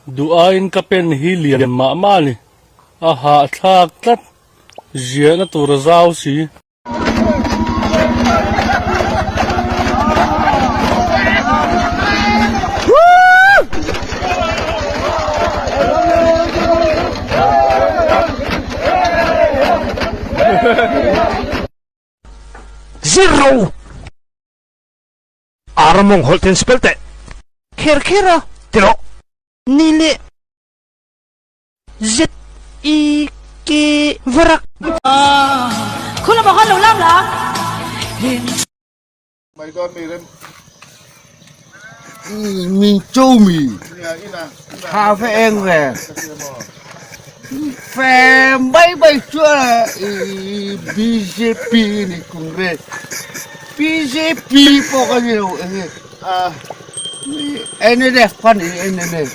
Duh aiin ka pen hi lian mah mah a ni. A hahthlak tlat. Ziahna tur a zau si. Zero! Aramawng hawlh ten spell teh. Kher kher a ti rawh. Ni leh Z E K varak. Khul lamah khan lo lam la. Min cho mi tha fe eng ve fe mai mai chuan bjp ni congress bjp pawh ka ni lo enge nlf ka ni nlf.